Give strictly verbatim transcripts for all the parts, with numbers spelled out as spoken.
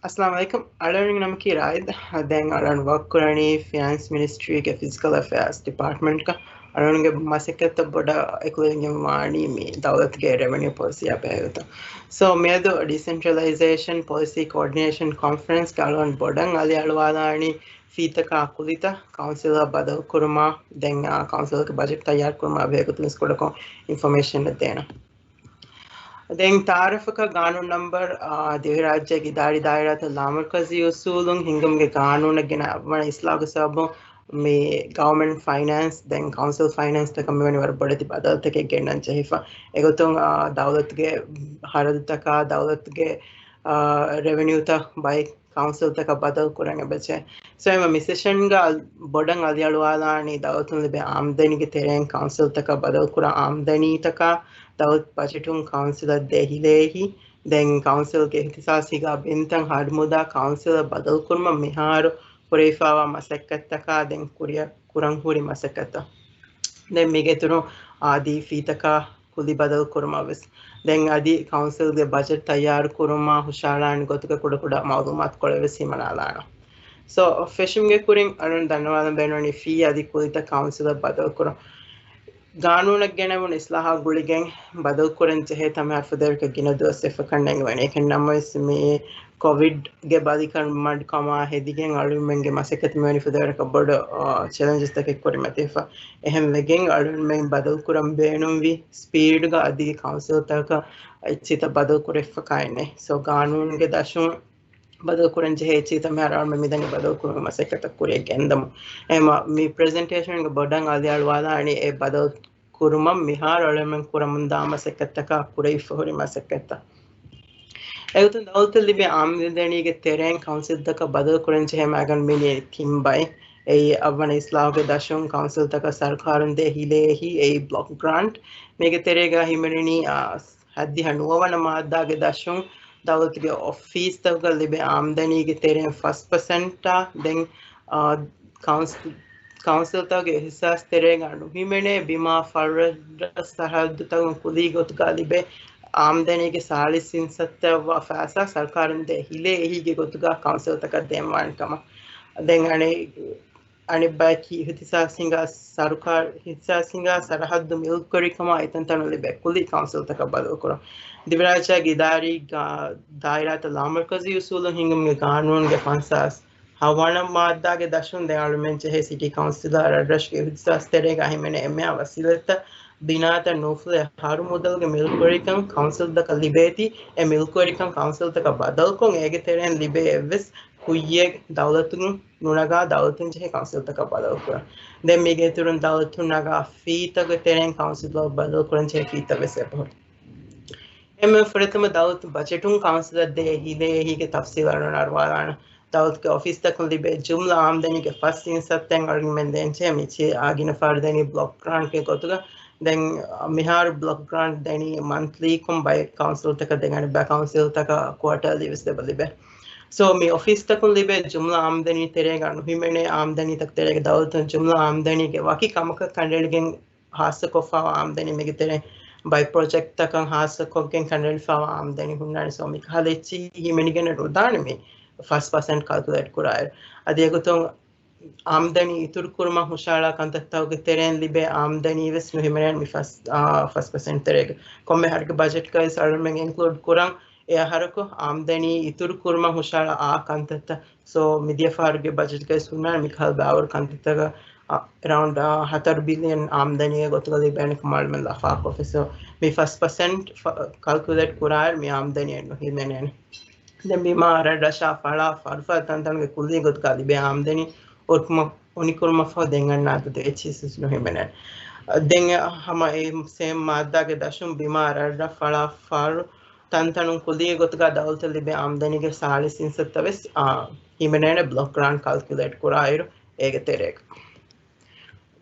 އައްސަލާމު ޢަލައިކުމް. އަޅުގަނޑުގެ ނަމަކީ ރާއިދް. ދެން އަޅުގަނޑު ވޯކް ކުރަނީ ފިނޭންސް މިނިސްޓްރީގެ ފިޒިކަލް އެފެއާސް ޑިޕާޓްމަންޓްގަ. އަޅުގަނޑުގެ މަސައްކަތްތައް ބޮޑަށް އެކުލެވިގެން ވާނީ މި ދައުލަތުގެ ރެވެނިއު ޕޮލިސީއާ ބެހޭގޮތުން. ސޯ މިއަދު ޑީސެންޓްރަލައިޒޭޝަން ޕޮލިސީ ކޯޑިނޭޝަން ކޮންފަރެންސްގަ އަޅުގަނޑު ބޮޑަށް އަލިއަޅުވާލާނީ ފީތަކާ ކުލިތައް ކައުންސިލަށް ބަދަލު ކުރުމާ، ދެން އާ، ކައުންސިލްގެ ބަޖެޓް ތައްޔާރު ކުރުމާ ބެހޭގޮތުން ވެސް ކުޑަކޮށް އިންފޮމޭޝަން ދޭނަން. ދެން ތައާރަފަކަށް ގާނޫނު ނަމްބަރު، އާ، ދިވެހިރާއްޖޭގެ އިދާރީ ދާއިރާތައް ލާމަރުކަޒީ އުސޫލުން ހިންގުމުގެ ގާނޫނަށް ގެނައި އަށްވަނަ އިސްލާހުގެ ސަބަބުން މި ގަވަރމަންޓް ފައިނޭންސް ދެން ކައުންސިލް ފައިނޭންސް ތަކަށް މިވަނީ ވަރަށް ބޮޑެތި ބަދަލުތަކެއް ގެންނަން ޖެހިފަ. އެގޮތުން، އާ، ދައުލަތުގެ ހަރަދުތަކާ، ދައުލަތުގެ، އާ، ރެވެނިއުތައް ބައެއް ކައުންސިލްތަކަށް ބަދަލު ކުރަން އެބަޖެހޭ. ސޯ އެމަ މި ސެޝަންގަ ބޮޑަށް އަލިއަޅުވާލާނީ ދައުލަތުން ލިބޭ އާމްދަނީގެ ތެރެއިން ކައުންސިލްތަކަށް ބަދަލު ކުރާ އާމްދަނީތަކާ، ދައުލަތު ބަޖެޓުން ކައުންސިލަށް ދޭ ހިލޭހި، ދެން ކައުންސިލްގެ އިހްތިސާސީ ބިންތައް ހަރުމުދާ ކައުންސިލަށް ބަދަލު ކުރުމަށް މިހާރު ކުރެވިފާވާ މަސައްކަތްތަކާ، ދެން ކުރިއަށް ކުރަން ހުރި މަސައްކަތްތައް. ދެން މީގެ އިތުރުން އާދީ ފީތަކާ ކުލި ބަދަލު ކުރުމަށް ވެސް. ދެން އަދި ކައުންސިލްގެ ބަޖެޓް ތައްޔާރު ކުރުމާ ހުށަހަޅާނެ ގޮތުގެ ކުޑަކުޑަ މައުލޫމާތުކޮޅެއް ވެސް ހިމަނާލާނަން. ސޯ ފެށުމުގެ ކުރިން އަޅުގަނޑު ދަންނަވާލަން ބޭނުންވަނީ ފީ އަދި ކުލިތައް ކައުންސިލަށް ބަދަލު ކުރުން. ގާނޫނަށް ގެނެވުނު އިސްލާހާ ގުޅިގެން ބަދަލު ކުރަން ޖެހޭ ތަންމެ ހަރުފު ދެވަރަކަށް ގިނަ ދުވަސް އެއްފަކަށް ނެގިވަނީ. އެކަން ނަމަވެސް މި ކޮވިޑްގެ ބަލިކަމާ ހެދިގެން އަޅުގަނޑުމެންގެ މަސައްކަތް މިވަނީ ފުދޭވަރަކަށް ބޮޑު، އާ، ޗެލެންޖެސްތަކެއް ކުރިމަތިވެފަ. އެހެން ވެގެން އަޅުގަނޑުމެން ބަދަލު ކުރަން ބޭނުންވި ސްޕީޑްގަ އަދި ކައުންސިލްތަކަށް އެއްޗިތައް ބަދަލު ކުރެވިފަ ކައެއް ނެތް. ސޯ ގާނޫނުގެ ދަށުން ބަދަލު ކުރަން ޖެހޭ އެއްޗިތައް މިހާރު އަޅުގަނޑުމެން މިދަނީ ބަދަލު ކުރުމުގެ މަސައްކަތަށް ކުރިއަށް ގެންދަމުން. އެހެންމަ މި ޕްރެޒެންޓޭޝަންގެ ބޮޑަށް އަލިއަޅުވާލާނީ އެ ބަދަލު ކުރުމަށް މިހާރު އަޅުގަނޑުމެން ކުރަމުންދާ މަސައްކަތްތަކާ ކުރެވިފަ ހުރި މަސައްކަތްތައް. އެގޮތުން ދައުލަތަށް ލިބޭ އާމްދަނީގެ ތެރެއިން ކައުންސިލްތަކަށް ބަދަލު ކުރަން ޖެހޭ މައިގަނޑު މި ތިން ބައި. އެއީ އަށްވަނަ އިސްލާހުގެ ދަށުން ކައުންސިލްތަކަށް ސަރުކާރުން ދޭ ހިލޭހި، އެއީ ބްލޮކް ގްރާންޓް. މީގެ ތެރޭގަ ހިމެނެނީ، އާ، ހައްދިހަ ނުވަވަނަ މާއްދާގެ ދަށުން ދައުލަތުގެ އޮފީސްތަކުގަ ލިބޭ އާމްދަނީގެ ތެރެއިން ފަސް ޕަސެންޓާ ދެން، އާ، ކައުންސިލް، ކައުންސިލްތަކުގެ އިހްތިސާސް ތެރޭގަ ނުހިމެނޭ ބިމާ ފަރުރަށް ސަރަހައްދުތަކުން ކުލީ ގޮތުގަ ލިބޭ އާމްދަނީގެ ސާޅީސް އިންސައްތައަށްވާ ފައިސާ ސަރުކާރުން ދޭ ހިލޭ އެހީގެ ގޮތުގަ ކައުންސިލްތަކަށް ދޭންވާނެ ކަމަށް. ދެން އަނެއް އަނެއްބަޔަކީ އިހްތިސާސް ހިނގާ ސަރުކާރު، އިހްތިސާސް ހިނގާ ސަރަހައްދު މިލްކުވެރިކަމާ އެތަންތަނުން ލިބޭ ކުލި ކައުންސިލްތަކަށް ބަދަލުކުރުން. ދިވެހިރާއްޖޭގެ އިދާރީ ގާ-، ދާއިރާތައް ލާމަރުކަޒީ އުސޫލުން ހިންގުމުގެ ގާނޫނުގެ ފަންސާސް ހަވަނަ މާއްދާގެ ދަށުން ދެން އަޅުމެން ޖެހޭ ސިޓީ ކައުންސިލަށް ރަށްރަށުގެ އިހްތިސާސް ތެރޭގަ ހިމެނޭ އެންމެހާ ވަސީލަތްތައް ބިނާތައް ނޫފުލެ އަހަރު މުދަލުގެ މިލްކުވެރިކަން ކައުންސިލްތަކަށް ލިބޭތީ، އެ މިލްކުވެރިކަން ކައުންސިލްތަކަށް ބަދަލުކޮށް، އޭގެ ތެރެއިން ލިބޭ އެއްވެސް ކުއްޔެއް ދައުލަތުން ނުނަގާ، ދައުލަތުން ޖެހޭ ކައުންސިލްތަކަށް ބަދަލުކުރަން. ދެން މީގެ އިތުރުން ދައުލަތުން ނަގާ ފީތަކުގެ ތެރެއިން ކައުންސިލްތަކަށް ބަދަލުކުރަން ޖެހޭ ފީތައް ވެސް އެބަހުރި. އެންމެ ފުރަތަމަ ދައުލަތު ބަޖެޓުން ކައުންސިލަށް ދޭ ހިލޭ އެހީގެ ތަފްސީލް އަޅުގަނޑު އަރުވާލާނަން. ދައުލަތުގެ އޮފީސްތަކުން ލިބޭ ޖުމްލަ އާމްދަނީގެ ފަސް އިންސައްތައިން އަޅުގަނޑުމެން ދޭންޖެހޭ މިޗި އާ ގިނަ ފަހަރު ދެނީ ބްލޮކް ގްރާންޓްގެ ގޮތުގަ. ދެން މިހާރު ބްލޮކް ގްރާންޓް ދެނީ މަންތްލީކޮށް ބައެއް ކައުންސިލްތަކަށް ދެން އަނެއްބައި ކައުންސިލްތަކަށް ކުއާޓަރލީ ވެސް ދެބަ ލިބޭ. ސޯ މި އޮފީސްތަކުން ލިބޭ ޖުމްލަ އާމްދަނީ ތެރޭގަ ނުހިމެނޭ އާމްދަނީތަކު ތެރޭގަ ދައުލަތުން ޖުމްލަ އާމްދަނީގެ ވަކި ކަމަކަށް ކަނޑައެޅިގެން ހާއްސަކޮށްފާވާ އާމްދަނީ މީގެ ތެރެއިން ބައެއް ޕްރޮޖެކްޓްތަކަށް ހާއްސަކޮށްގެން ކަނޑައެޅިފާވާ އާމްދަނީ ހުންނާނެ. ސޯ މިކަހަލަ އެއްޗިހި ހިމެނިގެން ނުދާނެ މި ފަސް ޕަސެންޓް ކަލްކުލޭޓް ކުރާއިރު. އަދި އެގޮތުން އާމްދަނީ އިތުރު ކުރުމަށް ހުށަހަޅާ ކަންތައްތަކުގެ ތެރެއިން ލިބޭ އާމްދަނީ ވެސް ނުހިމެނޭނެ މި ފަސް، އާ، ފަސް ޕަސެންޓް ތެރޭގަ. ކޮންމެ އަހަރެއްގެ ބަޖެޓްގައި ވެސް އަޅުމެން އިންކްލޫޑް ކުރަން އެ އަހަރަކު އާމްދަނީ އިތުރު ކުރުމަށް ހުށަހަޅާ އާ ކަންތައްތައް. ސޯ މިދިޔަ ފަހަރުގެ ބަޖެޓްގައި ހުންނާނެ މިކަހަލަ ބައިވަރު ކަންތައްތަކަށް، އަ، އެރައުންޑް، އަ، ހަތަރު ބިލިއަން އާމްދަނީގެ ގޮތުގަ ލިބޭނެ ކަމަށް އަޅުމެން ލަފާކޮށްފި. ސޯ މި ފަސް ޕަސެންޓް ކަލްކުލޭޓް ކުރާއިރު މި އާމްދަނީ ނުހިމެނޭނެ. ދެން ބިމާ ރަށްރަށާ ފަޅާ ފަރުފަރު ތަންތަނުގެ ކުއްލި ގޮތުގަ ލިބޭ އާމްދަނީ އުނިކުރުމަށް، އުނިކުރުމަށްފަހު ދެން އަންނާތަ ދޭއްޗިސް ނުހިމެނޭ. ދެން ހަމަ އެ ސޭމް މާއްދާގެ ދަށުން ބިމާ ރަށްރަށް ފަޅާ ފަރު ތަންތަނުން ކުއްލި ގޮތުގަ ދައުލަތަށް ލިބޭ އާމްދަނީގެ ސާޅީސް އިންސައްތަ ވެސް، އާ، ހިމެނޭނެ ބްލޮކް ގްރާންޓް ކަލްކިއުލޭޓް ކުރާއިރު އޭގެ ތެރޭގަ.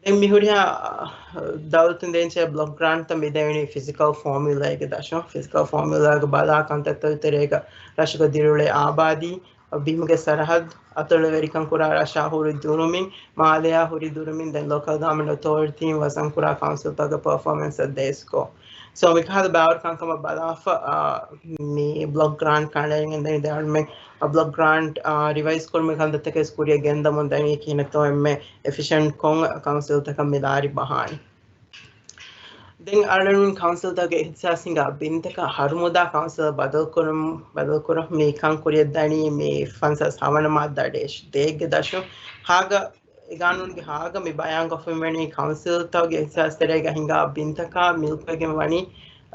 ދެން މި ހުރިހާ، އާ، ދައުލަތުން ދޭންޖެހޭ ބްލޮކް ގްރާންޓްތައް މި ދެވެނީ ފިޒިކަލް ފޯމިއުލާއެއްގެ ދަށުން. ފިޒިކަލް ފޯމިއުލާގަ ބަލާ ކަންތައްތަކުގެ ތެރޭގަ ރަށުގަ ދިރިއުޅޭ އާބާދީ، ބިމުގެ ސަރަހައްދު، އަތޮޅުވެރިކަން ކުރާ ރަށާ ހުރި ދުރުމިން، މާލެއާ ހުރި ދުރުމިން، ދެން ލޯކަލް ގާމެންޓް އޮތޯރިޓީން ވަޒަން ކުރާ ކައުންސިލްތަކުގެ ޕަރފޯމެންސްއަށް ދޭ ސްކޯ. ސޯ މިކަހަލަ ބާވަރު ކަންކަމަށް ބަލާފަ، މި ބްލޮކް ގްރާންޓް ކަނޑައެޅިގެން ދަނީ ދެ އަޅުމެން ބްލޮކް ގްރާންޓް ރިވައިޒް ކުރުމުގެ ކަންތައްތަކެސް ކުރިއަށް ގެންދަމުން ދަނީ ކިހިނެއްތޯ އެންމެ އެފިޝަންޓް ކޮން ކައުންސިލްތަކަށް މި ލާރި ބަހާނީ. ދެން އަޅުން ކައުންސިލްތަކުގެ އިހްތިސާސް ހިނގާ ބިންތަކަށް ހަރުމުދާ ކައުންސިލަށް ބަދަލުކުރުން، ބަދަލުކުރުން މި ކަން ކުރިއަށްދަނީ މި ފަންސާސް ހަވަނަ މާއްދާ ޑޭޝް ދޭއްގެ ދަށުން. ހާގަ އެ ގާނޫނުގެ ހާގަ މި ބަޔާންކޮށްފައިވަނީ ކައުންސިލްތަކުގެ އިހްތިސާސް ތެރޭގަ ހިނގާ ބިންތަކާ މިލްކުވެގެން ވަނީ،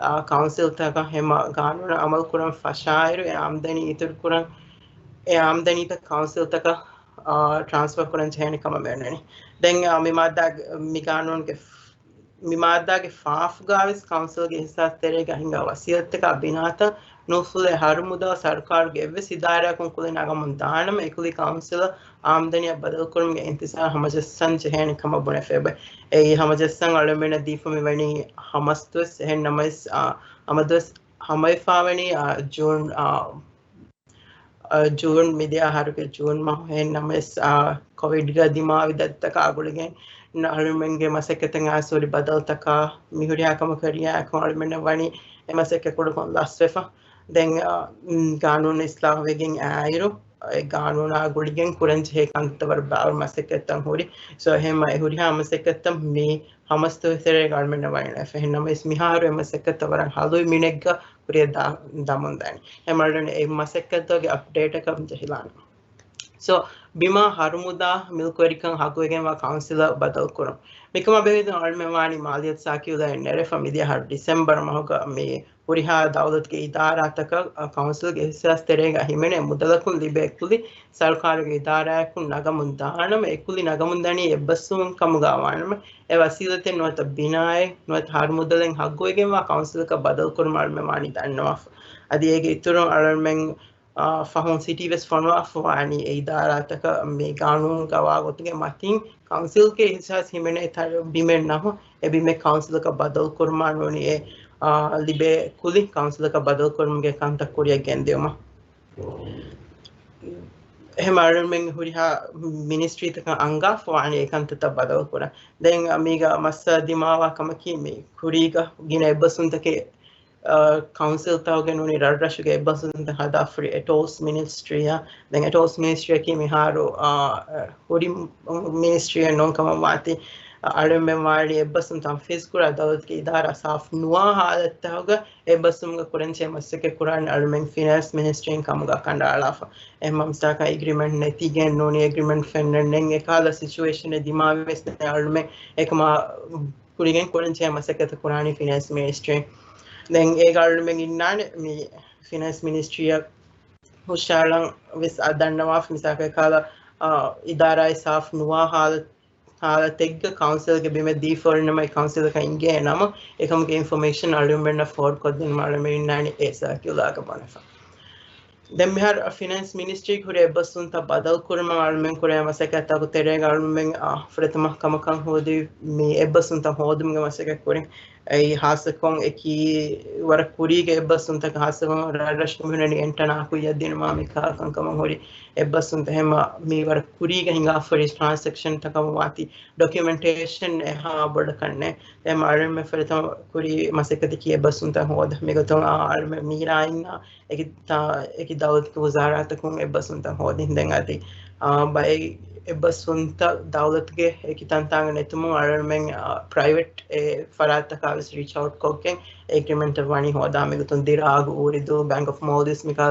އާ، ކައުންސިލްތަކަށް ހަމަ ގާނޫނަށް އަމަލު ކުރަން ފަށާއިރު އެ އާމްދަނީ އިތުރު ކުރަން، އެ އާމްދަނީތައް ކައުންސިލްތަކަށް، އާ، ޓްރާންސްފަރ ކުރަން ޖެހޭނެ ކަމަށް މިވަނީ. ދެން، އާ، މި މާއްދާ، މި ގާނޫނުގެ މި މާއްދާގެ ފާފުގާވެސް ކައުންސިލްގެ އިހްސާސް ތެރޭގަ ހިނގާ ވަސީލަތްތަކާ ބިނާތައް ނޫފުލެއް ހަރުމުދާ ސަރުކާރުގެ އެއްވެސް އިދާރާއަކުން ކުލި ނަގަމުން ދާނަމަ، އެކުލި ކައުންސިލަށް އާމްދަނީއަށް ބަދަލުކުރުމުގެ އިންތިޒާރު ހަމަޖައްސަން ޖެހޭނެ ކަމަށް ބުނެފައިބަ. އެއީ ހަމަޖައްސަން އަޅުމެންނަށް ދީފަ މިވަނީ ހަމަސްދުވަސް. އެހެން ނަމަވެސް، އާ، ހަމަޖައްސަން ހަމަވެފައިވަނީ، އާ، ޖޫން، އާ، އަ، ޖޫން މިދިޔަ އަހަރުގެ ޖޫން މަހު. އެހެން ނަމަވެސް، އާ، ކޮވިޑްގަ ދިމާވި ދަތިތަކާ ގުޅިގެން އަޅުމެންގެ މަސައްކަތަށް އައިސް ހުރި ބަދަލުތަކާ މި ހުރިހާ ކަމަކަށް ރިއާކޮށް އަޅުމެންނަށް ވަނީ އެ މަސައްކަތް ކުޑަކޮށް ލަސްވެފަ. ދެން، އަ، ގާނޫނު އިސްލާހުވެގެން އައިރު، އެ ގާނޫނާ ގުޅިގެން ކުރަން ޖެހޭ ކަންތައް ވަރަށް ބާރު މަސައްކަތްތައް ހުރި. ސޯ އެހެންމަ އެ ހުރިހާ މަސައްކަތްތައް މި ހަމަސްތު ތެރޭގަ އަޅުމެންނަށް ވަނީ ނުވެފަ. އެހެން ނަމަވެސް މިހާރު އެ މަސައްކަތްތައް ވަރަށް ހަލުވި މިނެއްގަ ކުރިއަށް ދާ-، ދަމުން ދާނީ. އެމަޑުން އެ މަސައްކަތުގެ އަޕްޑޭޓަކަށް ޖެހިލާނަން. ސޯ، ބިމާ ހަރުމުދާ މިލްކުވެރިކަން ހައްގުވެގެންވާ ކައުންސިލަށް ބަދަލުކުރުން. މިކަމާ ބެހޭގޮތުން އަޅުމެން ވާނީ މާލިޔަތު ސާކިއުލާއެއް ނެރެފަ މިދިޔަ އަހަރު ޑިސެމްބަރު މަހުގަ މި ހުރިހާ ދައުލަތުގެ އިދާރާތަކަށް، އަ، ކައުންސިލްގެ އިހްސާސް ތެރޭގަ ހިމެނޭ މުދަލަކުން ލިބޭ ކުލި ސަރުކާރުގެ އިދާރާއަކުން ނަގަމުން ދާނަމަ، އެ ކުލި ނަގަމުން ދަނީ އެއްބަސްވުމެއް ކަމުގަ ވާނަމަ، އެ ވަސީލަތެއް ނުވަތަ ބިނާއެއް ނުވަތަ ހަރުމުދަލެއް ހައްގުވެގެންވާ ކައުންސިލަކަށް ބަދަލުކުރުމަށް އަޅުމެން ވާނީ ދަންނަވާފަ. އަދި އޭގެ އިތުރުން އަޅުމެން، އާ، ފަހުން ސިޓީ ވެސް ފޮނުވާފަ ވާނީ އެ އިދާރާތަކަށް މި ގާނޫނުގަ ވާގޮތުގެ މަތިން ކައުންސިލްގެ އިހްސާސް ހިމެނޭ ތަ-، ބިމެއް ނަމަ، އެ ބިމެއް ކައުންސިލަކަށް ބަދަލުކުރުމާ ނޫނީ އެ، އާ، ލިބޭ ކުލި ކައުންސިލަކަށް ބަދަލުކުރުމުގެ ކަންތައް ކުރިއަށް ގެންދިއުމަށް. އެހެން އަޅުމެން ހުރިހާ މިނިސްޓްރީތަކަށް އަންގާފަ ވާނީ އެ ކަންތައްތައް ބަދަލުކުރަން. ދެން މީގަ މައްސަލަ ދިމާވާ ކަމަކީ މި ކުރީގަ ގިނަ އެއްބަސްވުންތަކެއް، އާ، ކައުންސިލްތަކުގެ ނޫނީ ރަށްރަށުގެ އެއްބަސްވުންތައް ހަދާފަ ހުރި އެޓޯލްސް މިނިސްޓްރީއަށް. ދެން އެޓޯލްސް މިނިސްޓްރީއަކީ މިހާރު، އާ، ހުރި މިނިސްޓްރީއެއް ނޫން ކަމަށް ވާތީ، އަޅުމެން ވާނީ އެއްބަސްވުން ތަންފީޒް ކުރާ ދައުލަތުގެ އިދާރާ ސާފް ނުވާ ހާލަތްތަކުގަ އެއްބަސްވުމުގަ ކުރަންޖެހޭ މަސައްކަތް ކުރާނީ އަޅުމެން ފިނޭންސް މިނިސްޓްރީން ކަމުގަ ކަނޑައަޅާފަ. އެހެންމަ މިސާލަކަށް އެގްރިމެންޓް ނެތިގެން ނޫނީ އެގްރިމެންޓް ފެންނަން ނެތް އެކާލަ ސިޗުއޭޝަނެއް ދިމާވެސް އަޅުމެން އެކަމާ ކުރިގެން ކުރަންޖެހޭ މަސައްކަތް ކުރާނީ ފިނޭންސް މިނިސްޓްރީން. ދެން އޭގަ އަޅުމެން އިންނާނެ މި ފިނޭންސް މިނިސްޓްރީއަށް ހުށައަޅަން ވެސް އަ ދަންނަވާފަ މިސާލަކަށް އެކާލަ، އާ، އިދާރާއެއް ސާފް ނުވާ ހާލަތް ހާލަތެއްގަ ކައުންސިލްގެ ބިމެއް ދީފަހުރިނަމަ އެ ކައުންސިލަކަށް އިނގޭ ނަމަ، އެކަމުގެ އިންފޮމޭޝަން އަޅުމެންނަށް ފޯވަޑް ކޮށްދިނުމަށް އަޅުމެން އިންނާނީ އެ ސާކިއުލާގަ ބުނެފަ. ދެން މިހާރު ފިނޭންސް މިނިސްޓްރީގެ ހުރި އެއްބަސްވުންތައް ބަދަލު ކުރުމަށް އަޅުމެން ކުރޭ މަސައްކަތްތަކުގެ ތެރޭގަ އަޅުމެން، އާ، ފުރަތަމަ ކަމަކަށް ހޯދި މި އެއްބަސްވުންތައް ހޯދުމުގެ މަސައްކަތް ކުރިން. އެއީ ހާއްސަކޮށް އެކީ ވަރަށް ކުރީގެ އެއްބަސްވުންތަކަށް ހާއްސަކޮށް ރަށްރަށުގެ މީހުންނަށް އެންޓަނާ ކުއްޔަށް ދިނުމާ މިކާ ކަންކަމަށް ހުރި އެއްބަސްވުންތައް ހަމަ މީ ވަރަށް ކުރީގަ ހިނގާފަ ހުރި ޓްރާންސެކްޝަންތަކަށް ވާތީ ޑޮކިއުމެންޓޭޝަން އެހާ ބޮޑަކަށް ނެތް. އެހެން އަޅުމެން ފުރަތަމަ ކުރީ މަސައްކަތަކީ އެއްބަސްވުންތައް ހޯދަ. މިގޮތުން އާ އަޅުމެން މީރާ އިންނާ އެކި ތާ-، އެކި ދައުލަތުގެ ވުޒާރާތަކުން އެއްބަސްވުންތައް ހޯދިން. ދެން އަދި، އާ، ބައެއް އެއްބަސްވުންތައް ދައުލަތުގެ އެކި ތަންތާނގަ ނެތުމުން އަޅުމެން، އާ، ޕްރައިވެޓް އެ ފަރާތްތަކާ ވެސް ރީޗް އައުޓް ކޮށްގެން އެގްރިމެންޓް ވަނީ ހޯދާ. މިގޮތުން ދިރާގު، އޫރިދޫ، ބޭންކް އޮފް މޯލްޑިވްސް މިކާ،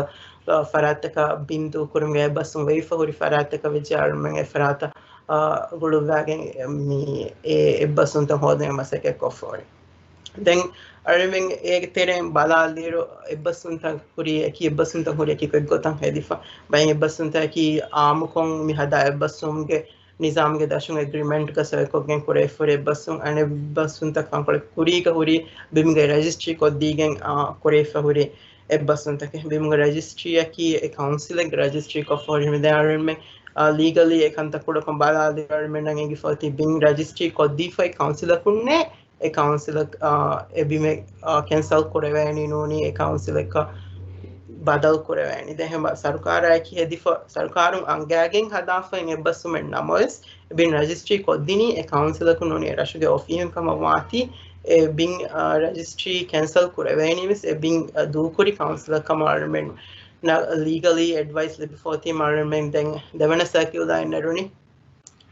އާ، ފަރާތްތަކާ ބިންދޫ ކުރުމުގެ އެއްބަސްވުން ވެވިފަ ހުރި ފަރާތްތަކަށް ވެއްޖެ އަޅުމެން އެ ފަރާތަށް، އާ، ގުޅުއްވާގެން މި އެ އެއްބަސްވުންތައް ހޯދުމުގެ މަސައްކަތް ކޮށްފަ ހުރި. ދެން އަޅުމެން އޭގެ ތެރެއިން ބަލާލިއިރު، އެއްބަސްވުންތައް ހުރީ އެކި، އެއްބަސްވުންތައް ހުރީ އެކި ގޮތްގޮތަށް ހެދިފަ. ބައެއް އެއްބަސްވުންތަކީ އާއްމުކޮށް މި ހަދާ އެއްބަސްވުމުގެ ނިޒާމުގެ ދަށުން އެގްރިމެންޓްގަ ސޮއިކޮށްގެން ކުރެވިފަ ހުރި އެއްބަސްވުން. އަނެއް އެއްބަސްވުންތައް ކަންކޮޅެއް ކުރީގަ ހުރީ ބިމުގެ ރަޖިސްޓްރީ ކޮށްދީގެން، އާ، ކުރެވިފަ ހުރި އެއްބަސްވުންތަކެއް. ބިމުގެ ރަޖިސްޓްރީއަކީ އެ ކައުންސިލެއްގެ ރަޖިސްޓްރީ ކޮށްފަ ހުރި. މި ދެން އަޅުމެން، އާ، ލީގަލީ އެ ކަންތައް ކުޑަކޮށް ބަލާލި އަޅުމެންނަށް އެނގިފަ އޮތީ ބިން ރަޖިސްޓްރީ ކޮށްދީފައި ކައުންސިލަކުންނޭ އެ ކައުންސިލަށް، އާ، އެ ބިމެއް، އާ، ކެންސަލް ކުރެވޭނީ ނޫނީ އެ ކައުންސިލަކަށް ބަދަލު ކުރެވޭނީ. ދެން ހަމަ ސަރުކާރާއެކީ ހެދިފަ، ސަރުކާރުން އަންގައިގެން ހަދާފައި އެއްބަސްވުމެއް ނަމަވެސް، އެ ބިން ރަޖިސްޓްރީ ކޮށްދިނީ އެ ކައުންސިލަކުން ނޫނީ އެ ރަށުގެ އޮފީހުން ކަމަށް ވާތީ، އެ ބިން ރަޖިސްޓްރީ ކެންސަލް ކުރެވޭނީ ވެސް އެ ބިން ދޫކުރި ކައުންސިލަށް ކަމަށް އަޅުމެން ލީގަލީ އެޑްވައިސް ލިބިފަ އޮތީމަ އަޅުމެން ދެން ދެވަނަ ސަރކިއުލާ އެންނެރުނީ.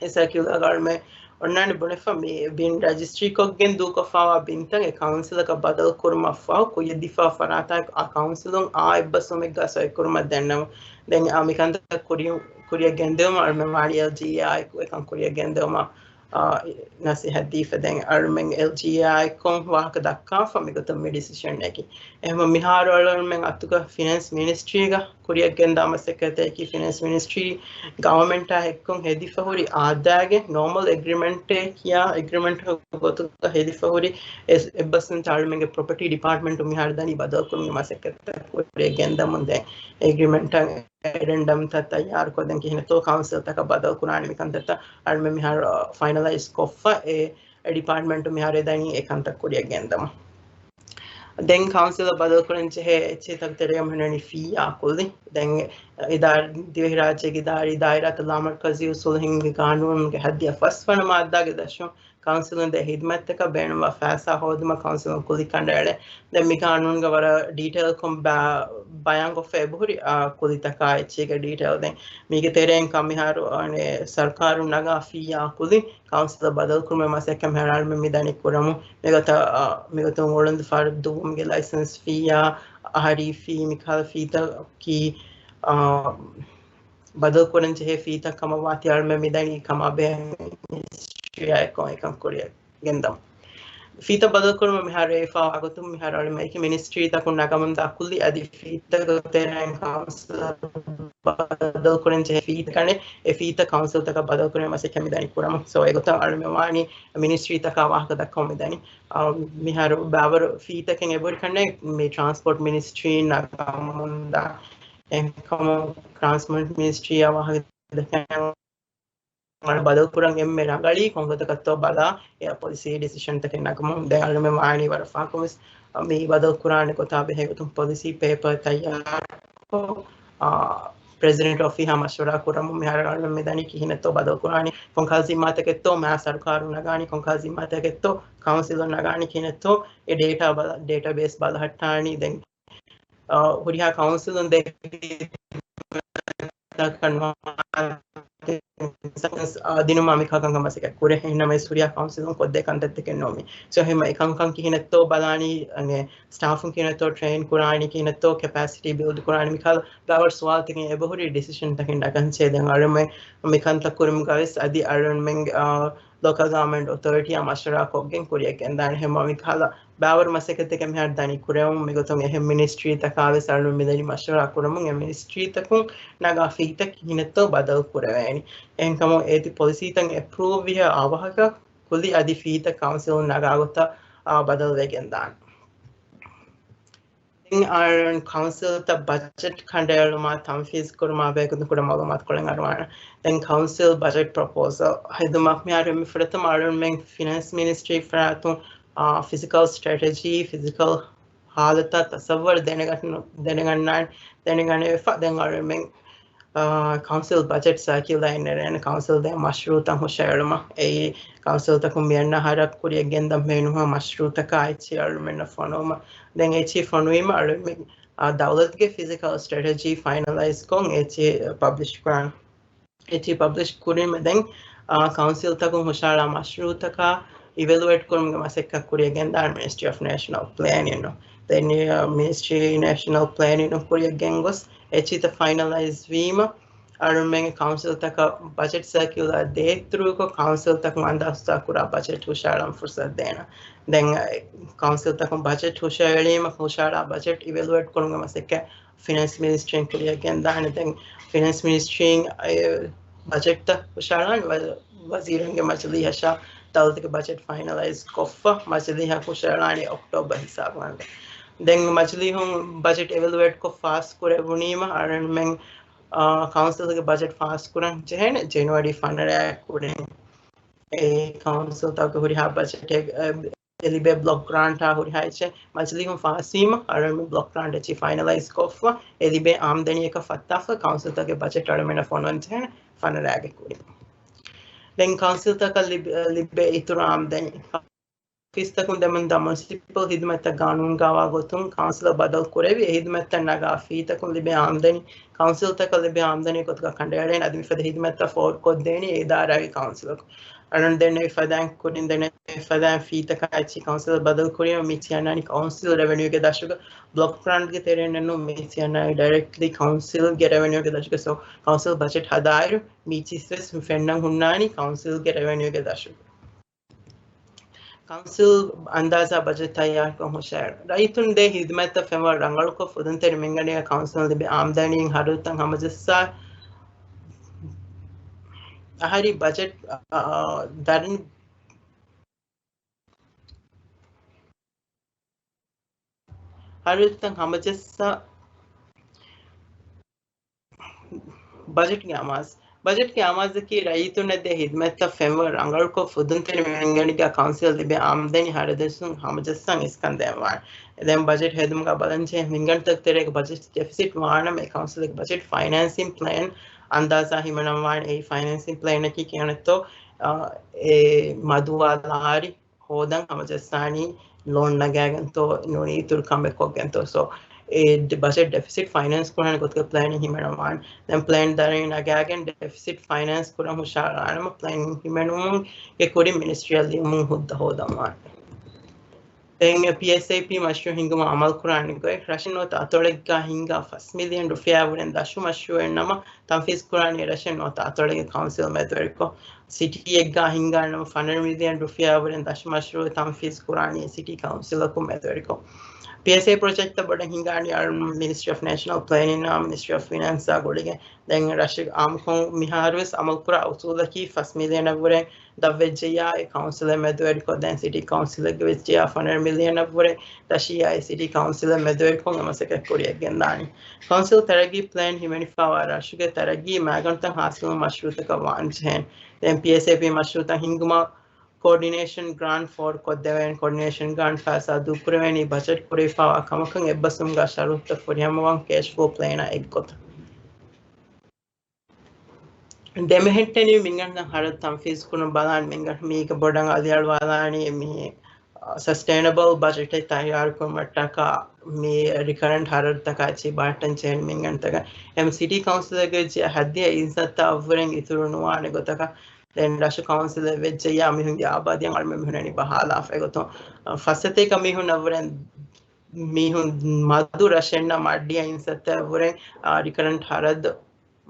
އެ ސަރކިއުލާގަ އަޅުމެން އޮންނާނެ ބުނެފަ މި ބިން ރަޖިސްޓްރީކޮށްގެން ދޫކޮށްފައިވާ ބިންތައް އެ ކައުންސިލަކަށް ބަދަލު ކުރުމަށްފަހު ކުއްޔަށް ދީފަ ފަރާތާއެކު އާ ކައުންސިލުން އާ އެއްބަސްވުމެއްގަ ސޮއިކުރުމަށް ދެންނެވުން. ދެން އާ މިކަންތައް ކުރިޔަށް ގެންދެވުމަށް އަޅުމެން ވާނީ އެލްޖީއޭއާއެކު އެކަން ކުރިޔަށް ގެންދެވުމަށް ނަސޭހަތް ދީފަ ދެން އަޅުމެން އެލްޖީއޭއާއެކު ވާހަކަ ދައްކާފަ މިގޮތަށް މި ޑިސިޝަންއަކީ. އެހެންވެ މިހާރު އަޅުމެން އަތުގަ ފިނޭންސް މިނިސްޓްރީގަ ކުރިޔަށް ގެންދާ މަސައްކަތަކީ ފިނޭންސް މިނިސްޓްރީ ގަވަމެންޓާ އެއްކޮށް ހެދިފަ ހުރި އާދައިގެ ނޯމަލް އެގްރިމެންޓެއް ކިޔާ އެގްރިމެންޓް ގޮތުގަ ހެދިފަ ހުރި އެ އެއްބަސްވުންތައް އަޅުމެންގެ ޕްރޮޕަޓީ ޑިޕާޓްމަންޓު މިހާރު ދަނީ ބަދަލުކުރުމުގެ މަސައްކަތަށް ކުރިޔަށް ގެންދަމުން ދެން އެގްރިމެންޓަށް އެޑެންޑަމްތައް ތައްޔާރުކޮށްދޭން ކިހިނެއްތޯ ކައުންސިލްތަކަށް ބަދަލު ކުރާނެ މިކަންތައްތައް އަޅުމެން މިހާރު ފައިނަލައިޒް ކޮށްފަ އެ ޑިޕާޓްމަންޓު މިހާރު ދަނީ އެ ކަންތައް ކުރިޔަށް ގެންދަމުން. ދެން ކައުންސިލަށް ބަދަލު ކުރަން ޖެހޭ އެއްޗެހިތަކުގެ ތެރެއިން ހުންނަނީ ފީއާ ކުލި. ދެން އިދާރާ، ދިވެހިރާއްޖޭގެ އިދާރީ ދާއިރާތައް ލާމަރުކަޒީ އުސޫލު ހިންގި ގާނޫނުގެ ހައްދިއަށް ފަސްވަނަ މާއްދާގެ ދަށުން ކައުންސިލުން ދޭ ހިދުމަތްތަކަށް ބޭނުންވާ ފައިސާ ހޯދުމަށް ކައުންސިލުން ކުލި ކަނޑައެޅޭ. ދެން މި ގާނޫނުގަ ވަރަށް ޑީޓެއިލްކޮށް ބަ-، ބަޔާންކޮށްފަ އެބަހުރި، އާ، ކުލިތަކާ އެއްޗެހިގެ ޑީޓެއިލް. ދެން މީގެ ތެރެއިން ކަމިހާރު، އަނެ، ސަރުކާރުން ނަގާ ފީއާ ކުލި ކައުންސިލަށް ބަދަލުކުރުމުގެ މަސައްކަތް މިހާރު އަޅުމެން މިދަނީ ކުރަމުން. މިގޮތަށް، އާ، މިގޮތުން އުޅަނދު ފަރުދުވުމުގެ ލައިސަންސް ފީއާ، އަހަރީ ފީ، މިކަހަލަ ފީތަކީ، އާ، ބަދަލުކުރަން ޖެހޭ ފީތައް ކަމަށް ވާތީ އަޅުމެން މިދަނީ ކަމާބެހޭ މިނިސްޓްރީއާ އެއްކޮށް އެކަން ކުރިޔަށް ގެންދަމުން. ފީތައް ބަދަލުކުރުމަށް މިހާރު އެފާ ވާގޮތުން މިހާރު އަޅުމެން އެކި މިނިސްޓްރީތަކުން ނަގަމުންދާ ކުލި އަދި ފީތަކުގެ ތެރެއިން ކައުންސިލަށް ބަދަލުކުރަން ޖެހޭ ފީތަކަނެ އެ ފީތައް ކައުންސިލްތަކަށް ބަދަލުކުރުމަށް މަސައްކަތް މިދަނީ ކުރަމުން. ސޯ އެގޮތަށް އަޅުމެން ވާނީ މިނިސްޓްރީތަކާ ވާހަކަ ދައްކަމުން މިދަނީ. އާ، މިހާރު ބާވަރު ފީތަކެއް އެބަހުރި ކަންނޭ މި ޓްރާންސްޕޯޓް މިނިސްޓްރީ ނަގަމުންދާ. އެކަމު ޓްރާންސްޕޯޓް މިނިސްޓްރީއާ ވާހަކަ ދެކެން ބަދަލު ކުރަން އެންމެ ރަނގަޅީ ކޮންގޮތަކަށްތޯ ބަލާ، އެ ޕޮލިސީ ޑިސިޝަންތަކެއް ނަގަމުން. ދެން އަޅުމެން ވާނީ ވަރަށް ފާހަގަކޮށް ވެސް މި ބަދަލު ކުރާނެ ގޮތާ ބެހޭ ގޮތުން ޕޮލިސީ ޕޭޕަރ ތައްޔާރުކޮށް، އާ، ޕްރެޒިޑެންޓް އޮފީހާ މަޝްވަރާ ކުރަމުން މިހާރު އަޅުމެން މިދަނީ ކިހިނެއްތޯ ބަދަލު ކުރާނީ، ކޮންކަހަލަ ޒިންމާތަކެއްތޯ މާ ސަރުކާރުން ނަގާނީ، ކޮންކަހަލަ ޒިންމާތަކެއްތޯ ކައުންސިލުން ނަގާނީ، ކިހިނެއްތޯ އެ ޑޭޓާ ބަލަ-، ޑޭޓާބޭސް ބަލަހައްޓާނީ. ދެން އާ، ހުރިހާ ކައުންސިލުން ދޭ ދިނުމާ މިކަންކަން މަސައްކަތް ކުރޭ. އެހެންނަމަވެސް ހުރިހާ ކައުންސިލުން ކޮށްދޭ ކަންތައްތަކެއް ނޫން މީ. ސޯ އެހެން އެކަންކަން ކިހިނެއްތޯ ބަލާނީ، އަނެ، ސްޓާފުން ކިހިނެއްތޯ ޓްރެއިން ކުރާނީ، ކިހިނެއްތޯ ކެޕޭސިޓީ ބިލްޑް ކުރާނީ، މިކަހަލަ ބާވަރު ސުވާލުތަކެއް އެބަހުރި ޑިސިޝަންތަކެއް ނަގަން ޗޭ. ދެން އަޅުމެން މިކަންތައް ކުރުމުގަވެސް އަދި އަޅުމެން، އާ، ލޯކަލް ގަވަރމެންޓް އޮތޯރިޓީއާ މަޝްވަރާ ކޮށްގެން ކުރިޔަށް ގެންދާނެ. ހެމަ މިކަހަލަ ބާވަރު މަސައްކަތްތަކެއް މިހާރު ދަނީ ކުރެވުން. މިގޮތުން އެހެން މިނިސްޓްރީތަކާވެސް އަޅުން މިދަނީ މަޝްވަރާ ކުރަމުން އެ މިނިސްޓްރީތަކުން ނަގާ ފީތައް ކިހިނެއްތޯ ބަދަލު ކުރެވޭނީ. އެހެންކަމުން އޭތި ޕޮލިސީތައް އެޕްރޫވް ވިހަ އަވަހަކަށް ކުލި އަދި ފީތައް ކައުންސިލުން ނަގާ ގޮތަށް، އާ، ބަދަލުވެގެން ދާނެ. ދެން އަޅުން ކައުންސިލްތައް ބަޖެޓް ކަނޑައެޅުމާ ތަންފީޒް ކުރުމާ ބެހޭގޮތުން ކުޑަ މައުލޫމާތުކޮޅެއް އަރުވާނަން. ދެން ކައުންސިލް ބަޖެޓް ޕްރޮޕޯސަލް ހެދުމަށް މިހާރު މި ފުރަތަމަ އަޅުންމެން ފިނޭންސް މިނިސްޓްރީ ފަރާތުން، އާ، ފިޒިކަލް ސްޓްރެޓެޖީ، ފިޒިކަލް ހާލަތާ ތަސައްވަރު ދެނެގަން-، ދެނެގަންނާން، ދެނެގަނެވިފަ. ދެން އަޅުމެން، އާ، ކައުންސިލް ބަޖެޓް ސާކިއުލާ އެއް ނެރެން ކައުންސިލް ދޭ މަޝްރޫއުތައް ހުށައެޅުމަށް. އެއީ ކައުންސިލްތަކުން މިއަންނަ އަހަރަށް ކުރިޔަށް ގެންދަން ބޭނުންވާ މަޝްރޫއުތަކާ އެއްޗިހި އަޅުމެންނަށް ފޮނުވުމަށް. ދެން އެއްޗިހި ފޮނުވީމަ އަޅުމެން، އާ، ދައުލަތުގެ ފިޒިކަލް ސްޓްރެޓެޖީ ފައިނަލައިޒް ކޮށް އެއްޗިހި ޕަބްލިޝް ކުރާނެ. އެއްޗިހި ޕަބްލިޝް ކުރީމަ ދެން، އާ، ކައުންސިލްތަކުން ހުށައަޅާ މަޝްރޫއުތަކާ އިވެލުއޭޓް ކުރުމުގެ މަސައްކަތް ކުރިޔަށް ގެންދާނެ މިނިސްޓްރީ އޮފް ނޭޝަނަލް ޕްލޭނިން. ދެން މިނިސްޓްރީ ނޭޝަނަލް ޕްލޭނިން ކުރިޔަށް ގެންގޮސް އެއްޗިހިތައް ފައިނަލައިޒް ވީމަ، އަޅުމެން ކައުންސިލްތަކަށް ބަޖެޓް ސާކިއުލާ ދޭއްތުރުކޮށް، ކައުންސިލްތަކުން އަންދާސްތާ ކުރާ ބަޖެޓް ހުށައަޅަން ފުރުސަތު ދޭނަ. ދެން ކައުންސިލްތަކުން ބަޖެޓް ހުށައެޅީމަ، ހުށައަޅާ ބަޖެޓް އިވެލުއޭޓް ކުރުމުގެ މަސައްކަތް ފިނޭންސް މިނިސްޓްރީން ކުރިޔަށް ގެންދާނެ. ދެން ފިނޭންސް މިނިސްޓްރީން އެ ބަޖެޓްތައް ހުށައަޅާނެ ވަ-، ވަޒީރުންގެ މަޖިލީހަށާ ދައުލަތުގެ ބަޖެޓް ފައިނަލައިޒް ކޮށްފަ، މަޖިލީހަށް ހުށައަޅާނީ އޮކްޓޯބަރ ހިސާބުގަނޑު. ދެން މަޖިލީހުން ބަޖެޓް އިވެލުއޭޓް ކޮށް ފާސް ކުރެވުނީމަ، އަޅުމެން، އާ، ކައުންސިލްގެ ބަޖެޓް ފާސް ކުރަން ޖެހޭނެ ޖެނުއަރީ ފަނަރަ ކުރިން. އެ ކައުންސިލްތަކުގެ ހުރިހާ ބަޖެޓެއް، އެ، އެ ލިބޭ ބްލޮކް ގްރާންޓާ ހުރިހާ އެއްޗެއް މަޖިލީހުން ފާސްވީމަ، އަޅުގަނޑު ބްލޮކް ގްރާންޓް އެއްޗިހި ފައިނަލައިޒް ކޮށްފަ، އެ ލިބޭ އާމްދަނީއަކަށް ފައްތާފަ، ކައުންސިލްތަކުގެ ބަޖެޓް އަޅުގަނޑަށް ފޮނުވަން ޖެހޭނެ ފަނަރައިގެ ކުރިން. ދެން ކައުންސިލްތަކަށް ލިބ-، ލިބޭ އިތުރު އާމްދަނީ އޮފީސްތަކުން ދެމުންދާ މުނިސިޕަލް ހިދުމަތްތައް ގާނޫނުގަވާ ގޮތުން ކައުންސިލަށް ބަދަލު ކުރެވި، އެ ހިދުމަތްތައް ނަގާ ފީތަކުން ލިބޭ އާމްދަނީ ކައުންސިލްތަކަށް ލިބޭ އާމްދަނީ ގޮތުގަ ކަނޑައެޅޭނެ. އަދި މިފަދަ ހިދުމަތްތައް ފޯރުކޮށްދޭނީ އެ އިދާރާގެ ކައުންސިލަކު. އަޅުން ދެންނެވި ފަދައިން ކުރިން ދެންނެވި ފަދައިން ފީތަކާ އެއްޗި ކައުންސިލަށް ބަދަލު ކުރީމަ މި ކިޔަންނާނީ ކައުންސިލް ރެވެނިއުގެ ދަށުގަ ބްލޮކް ގްރާންޓްގެ ތެރެއިން ނޫން، މި ކިޔަންނާނީ ޑައިރެކްޓްލީ ކައުންސިލްގެ ރެވެނިއުގެ ދަށުގަ. ސޯ ކައުންސިލް ބަޖެޓް ހަދާއިރު މީ ޗީސް ވެސް ފެންނަން ހުންނާނީ ކައުންސިލްގެ ރެވެނިއުގެ ދަށުގަ. ކައުންސިލް އަންދާޒާ ބަޖެޓް ތައްޔާރުކޮށް ހުށައެޅުން. ރައްޔިތުން ދޭ ހިދުމަތްތައް ފެންވަރު ރަނގަޅުކޮށް ފުދުންތެރި މިންގަނޑީގަ ކައުންސިލުން ލިބޭ އާމްދަނީން ހަރަދުތައް ހަމަޖައްސާ އަހަރީ ބަޖެޓް، އާ، ދަރިން ހަރަދުތައް ހަމަޖައްސާ ބަޖެޓްގެ އަމާޒު. ބަޖެޓްގެ އަމާޒަކީ ރައްޔިތުންނަށް ދޭ ހިދުމަތްތައް ފެންވަރު ރަނގަޅުކޮށް ފުދުންތެރި މިންގަނޑީގަ ކައުންސިލަށް ލިބޭ އާމްދަނީ ހަރަދުތައް ހަމަޖައްސަން އިސްކަންދޭން ވާނެ. ދެން ބަޖެޓް ހެދުމުގަ ބަލަންޖެހޭ މިންގަނޑުތަކުގެ ތެރޭގަ ބަޖެޓް ޑެފިސިޓް ވާނަމަ، އެ ކައުންސިލުގެ ބަޖެޓް ފައިނޭންސިން ޕްލޭން އަންދާޒާ ހިމެނަން ވާނެ. އެއީ ފައިނޭންސިން ޕްލޭނަކީ ކިޔަނެއްތޯ، އާ، އެ މަދުވާ ލާރި ހޯދަން ހަމަޖައްސާނީ ލޯން ނަގާގެންތޯ ނޫނީ އިތުރު ކަމެއް ކޮށްގެންތޯ. ސޯ، އެ ޑި-، ބަޖެޓް ޑެފިސިޓް ފައިނޭންސް ކުރާނެ ގޮތުގެ ޕްލޭނިން ހިމެނަން ވާނެ. ދެން ޕްލޭން ދަރިން ނަގާގެން ޑެފިސިޓް ފައިނޭންސް ކުރަން ހުށަހަޅާނަމަ، ޕްލޭން ހިމެނުމުގެ ކުރިން މިނިސްޓްރީއަށް ލިޔުމުން ހުއްދަ ހޯދަން ވާނެ. ދެން ޕީއެސްއޭޕީ މަޝްރޫއު ހިންގުމަށް އަމަލު ކުރާނެ ގޮތް، ރަށެއް ނުވަތަ އަތޮޅެއްގަ ހިންގާ ފަސް މިލިއަން ރުފިޔާ ވުރެން ދަށު މަޝްރޫއެއް ނަމަ، ތަންފީޒް ކުރާނީ ރަށެއް ނުވަތަ އަތޮޅެއްގެ ކައުންސިލް މެދުވެރިކޮށް. ސިޓީއެއްގަ ހިންގާނަމަ ފަނަރަ މިލިއަން ރުފިޔާ ވުރެން ދަށު މަޝްރޫއު ތަންފީޒް ކުރާނީ ސިޓީ ކައުންސިލަކުން މެދުވެރިކޮށް. ޕީއެސްއޭ ޕްރޮޖެކްޓްތައް ބޮޑަށް ހިންގާނީ އަޅުގަނޑު މިނިސްޓްރީ އޮފް ނޭޝަނަލް ޕްލޭނިންއާ މިނިސްޓްރީ އޮފް ފިނޭންސްއާ ގުޅިގެން. ދެން ރަށެއް އާއްމުކޮށް މިހާރުވެސް އަމަލުކުރާ އުސޫލަކީ ފަސް މިލިއަނަށްވުރެ ދަށްވެއްޖެއްޔާ އެ ކައުންސިލެއް މެދުވެރިކޮށް ދެން ސިޓީ ކައުންސިލެއްގެ ވެއްޖެއްޔާ ފަނަރަ މިލިއަނަށްވުރެ ދަށިއްޔާ އެ ސިޓީ ކައުންސިލެއް މެދުވެރިކޮށް އެ މަސައްކަތް ކުރިއަށްގެންދާނީ. ކައުންސިލް ތަރައްގީ ޕްލޭން ހިމެނިފައިވާ ރަށުގެ ތަރައްގީ މައިގަނޑުތައް ހާސިލު މަޝްރޫއުތަކަށް ވާންޖެހޭނެ. ދެން ޕީއެސްއޭޕީ މަޝްރޫއުތައް ހިންގުމަށް ކޯޑިނޭޝަން ގްރާންޓް ފޯރުކޮށްދެވޭނެ. ކޯޑިނޭޝަން ގްރާންޓް ފައިސާ ދޫކުރެވޭނީ ބަޖެޓް ކުރެވިފައިވާ ކަމަކަށް އެއްބަސްވުމުގަ ޝަރުތުތައް ފުރިހަމަވާން ކޭޝް ފްލޯ ޕްލޭނާ އެއްގޮތަށް. ދެމެހެއްޓެނިވި މިންގަނޑުތައް ހަރަދު ތަންފީޒް ކުރުން ބަލާން މިންގަނޑު މީގަ ބޮޑަށް އަލިއަޅުވާލާނީ މި، އަ، ސަސްޓެއިނަބަލް ބަޖެޓެއް ތައްޔާރުކުރުމަށްޓަކާ މި ރިކަރެންޓް ހަރަދުތަކާ އެއްޗިހި ބަހައްޓަން ޖެހޭނެ މިންގަނޑުތަކަށް. އެމް ސިޓީ ކައުންސިލްގެ ހައްދިހަ އިންސައްތަ އަށްވުރެން އިތުރު ނުވާނެ ގޮތަކަށް ދެން ރަށު ކައުންސިލެއް ވެއްޖެއްޔާ މީހުންގެ އާބާދީއަށް އަޅުމެން މިހުންނަނީ ބަހާލާފަ. އެގޮތުން، އަ، ފަސް ސަތޭކަ މީހުން އަށްވުރެން މީހުން މަދު ރަށެއް ނަމަ އަށްޑިހަ އިންސައްތައަށްވުރެން، އާ، ރިކަރެންޓް ހަރަދު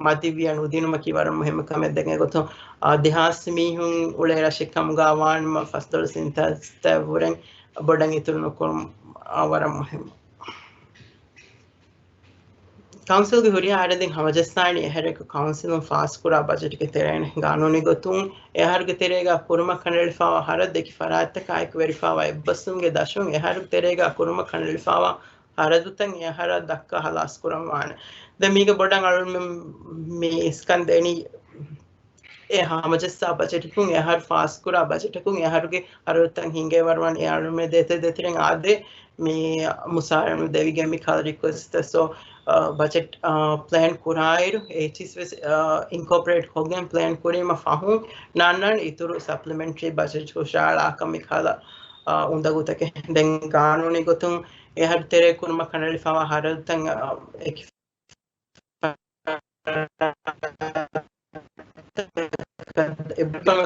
މަތިވިޔަ ނުދިނުމަކީ ވަރަށް މުހިއްމު ކަމެއް. ދެން އެގޮތުން، އާ، ދެހާސް މީހުން އުޅޭ ރަށެއް ކަމުގަ ވާނަމަ ފަސްދޮޅަސް އިންސައްތައަށްވުރެން ބޮޑަށް އިތުރު ނުކުރުން، އާ، ވަރަށް މުހިއްމު. ކައުންސިލްގެ ހުރިހާ އަހަރެއް ދެން ހަމަޖައްސާނީ އެހަރަކު ކައުންސިލުން ފާސްކުރާ ބަޖެޓްގެ ތެރެއިން. ގާނޫނީ ގޮތުން އެ އަހަރުގެ ތެރޭގަ ކުރުމަށް ކަނޑައެޅިފައިވާ ހަރަދު އެކި ފަރާތްތަކާ އެކުވެރިފައިވާ އެއްބަސްވުމުގެ ދަށުން އެ އަހަރުގެ ތެރޭގަ ކުރުމަށް ކަނޑައެޅިފައިވާ ހަރަދުތައް އެ އަހަރަށް ދައްކާ ހަލާސް ކުރަން ވާނެ. ދެން މީގަ ބޮޑަށް އަޅުމެން މި އިސްކަން ދޭނީ އެ ހަމަޖައްސާ ބަޖެޓަކުން، އެ އަހަރު ފާސްކުރާ ބަޖެޓަކުން އެ އަހަރުގެ ހަރަދުތައް ހިނގޭ ވަރުވާން އެ އަޅުމެން ދޭތެރެ ދޭތެރެއިން އާދޭ މި މުސާރަނު ދެވިގެން މި ކަހަލަ ރިކުއެސްޓްތައް. ސޯ، އާ، ބަޖެޓް، އާ، ޕްލޭން ކުރާއިރު އެއްޗިސް ވެސް، އާ، އިންކޯޕަރޭޓް ކޮށްގެން ޕްލޭން ކުރީމަ ފަހުން ނާންނާން އިތުރު ސަޕްލިމެންޓްރީ ބަޖެޓް ހުށަހަޅާކަށް މި ކަހަލަ، އާ، އުނދަގޫތަކެއް. ދެން ގާނޫނީ ގޮތުން އެ އަހަރު ތެރޭ ކުރުމަށް ކަނޑައެޅިފައިވާ ހަރަދުތައް، އާ، އެކި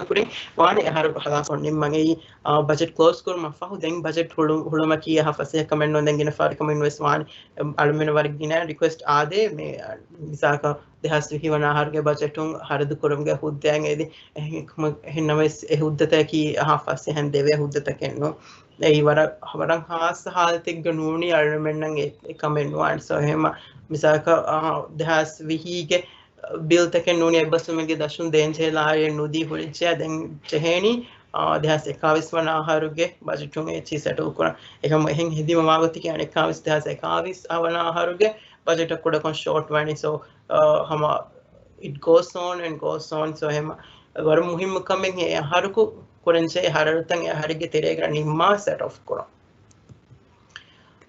ކުރިން ވާނެ އެ އަހަރު ހަލާކޮށް ނިންމަން. އެއީ، އާ، ބަޖެޓް ކްލޯޒް ކުރުމަށް ފަހު ދެން ބަޖެޓް ހުޅު-، ހުޅުމަކީ އެހާ ފަސޭހަ ކަމެއް ނޫން. ދެން ގިނަ ފަހަރަކަށް މިން ވެސް ވާނެ، އަޅުމެން ވަރަށް ގިނަ ރިކުއެސްޓް އާދޭ މި، އާ، މިސާލަކަށް ދެހާސް ވިހި ވަނަ އަހަރުގެ ބަޖެޓުން ހަރަދު ކުރުމުގެ ހުއްދައިން އެދި. އެހެން ކަމަށް، އެހެން ނަމަވެސް އެ ހުއްދަތަކީ އެހާ ފަސޭހައިން ދެވޭ ހުއްދަތަކެއް ނޫން. އެއީ ވަރަށް، ވަރަށް ހާއްސަ ހާލަތެއްގަ ނޫނީ އަޅުމެންނަށް އެ، އެ ކަމެއް ނުވާނެ. ސޯ އެހެން މިސާލަކަށް، އާ، ދެހާސް ވިހީގެ ބިލްތަކެއް ނޫނީ އެއްބަސްވުމެއްގެ ދަށުން ދޭންޖެހޭ ލާރިއެއް ނުދީ ހުރެއްޖެޔާ ދެން ޖެހޭނީ، އާ، ދެހާސް އެކާވީސް ވަނަ އަހަރުގެ ބަޖެޓުން އެއްޗިހި ސެޓްލް ކުރަން. އެކަމަށް އެހެން ހެދީމަ ވާގޮތަކީ އަނެއްކާވެސް ދެހާސް އެކާވީސް ވަނަ އަހަރުގެ ބަޖެޓަށް ކުޑަކޮށް ޝޯޓް ވަނީ. ސޯ، އާ، ހަމަ it goes on and goes on. ސޯ އެހެން ވަރަށް މުހިއްމު ކަމެއް އެ އަހަރަކު ކުރަންޖެހޭ ހަރަދުތައް އެ އަހަރެއްގެ ތެރޭގަ ނިންމާ ސެޓް އޮފް ކުރުން.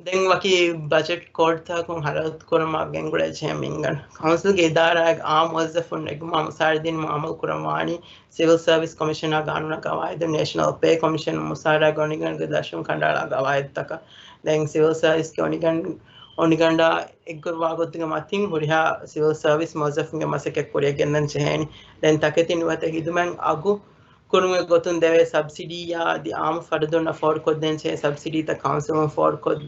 ދެން ވަކި ބަޖެޓް ކޯޑްތަކުން ހަރަދު ކުރުމާ ގެންގުޅޭ ޖެހެމިންގަން ކައުންސިލްގެ އިދާރާއަށް އާ މުވައްޒަފުން އެގުމާ މުސާރަ ދިނުމަށް އަމަލު ކުރަން ވާނީ ސިވިލް ސަރވިސް ކޮމިޝަނާ ގާނޫނާ ގަވާއިދު ނޭޝަނަލް ޕޭ ކޮމިޝަން މުސާރަ ގޮނިގަނޑުގެ ދަށުން ކަނޑައަޅާ ގަވާއިދުތަކަށް. ދެން ސިވިލް ސަރވިސްގެ އޮނިގަނޑު އޮނިގަނޑާ އެއްގޮތްވާ ގޮތުގެ މަތިން ހުރިހާ ސިވިލް ސަރވިސް މުވައްޒަފުންގެ މަސައްކަތް ކުރިއަށް ގެންދަން ޖެހޭނެ. ދެން ތަކެތި ނުވަތަ ހިދުމަތް އަގު ކުރުމުގެ ގޮތުން ދެވޭ ސަބްސިޑީއާ އަދި އާއްމު ފަރުދުންނަށް ފޯރުކޮށްދޭން ޖެހޭ ސަބްސިޑީތައް ކައުންސިލުން ފޯރުކޮށް،